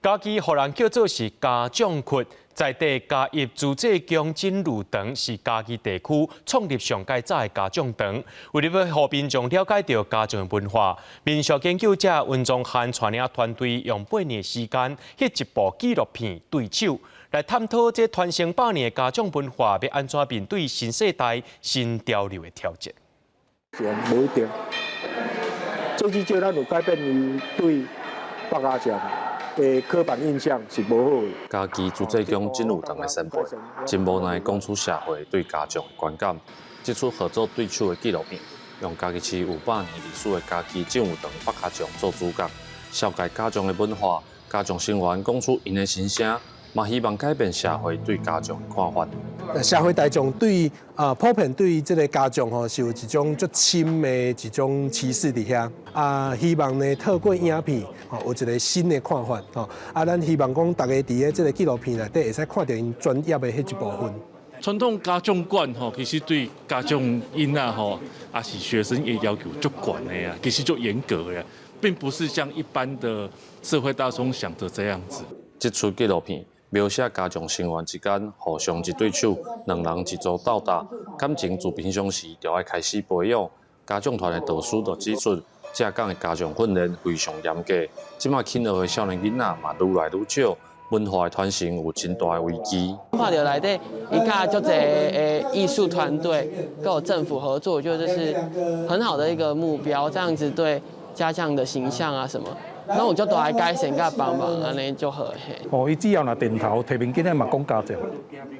家己予人叫做是家長窟，在地嘉義自治鄉真如堂是嘉義地區創立上蓋早的家長堂。為了欲予民眾了解著家將的文化，民俗研究者溫宗漢帶領團隊用8年時間，翕一部紀錄片《對手》，來探討這傳承百年的家將文化，欲按怎面對新世代、新潮流的挑戰。是無一定，最至少咱有改變伊對客家將的刻板印象是無好的。嘉義自治鄉真如堂的前輩，真無奈講出社會對家將的觀感。這齣號做對手的紀錄片，用嘉義市有百年歷史的嘉義真如堂客家將做主角，紹介家將的文化，家將成員講出𪜶的心聲，嘛希望改變社會對家將的看法。社會大眾對啊，普遍對這个家將吼是有一種足深的一種歧視佇遐啊，希望呢透過影片吼有一個新的看法吼啊，咱希望講逐家佇咧這个紀錄片內底會使看著𪜶專業的彼一部分。傳統家長觀吼，其實對家長囡仔吼，抑是學生的要求足懸的啊，其實足嚴格的，並不是像一般的社會大眾想的這樣子。這齣紀錄片描寫家將成員之間互相一對手，兩人一組鬥打，感情自平常時就愛開始培養。家將團的導師就指出，正港的家將訓練非常嚴格，這馬肯學的少年囡仔嘛愈來愈少，文化的傳承有真大的危機。看著內底伊佮足濟的藝術團隊佮政府合作，我覺得這是很好的一個目標，這樣子對家將的形象啊什麼。那我就都來改善佮幫忙，按呢就好嘿。哦，伊只要若電頭提面鏡仔嘛講家將，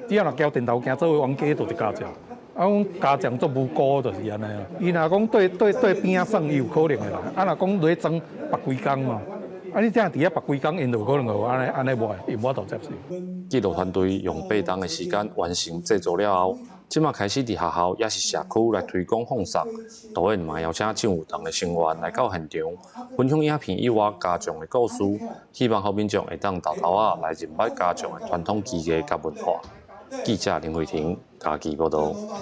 只要若交電頭行做伙冤家就是家將。啊，講家將足無辜就是按呢。伊若講對對對邊仔算，伊有可能的啦。啊，若講落裝縛規工嘛，啊，你這樣佇遐縛規工，𪜶就有可能會按呢按呢無，伊無法度接受。紀錄團隊用8冬的時間完成製作了後，這馬開始佇學校抑是社區來推廣放送。導演嘛邀請真如堂的成員來到現場，分享影片以外家將的故事，希望予民眾會當沓沓仔來認捌家將的傳統技藝佮文化。記者林慧婷嘉義報導。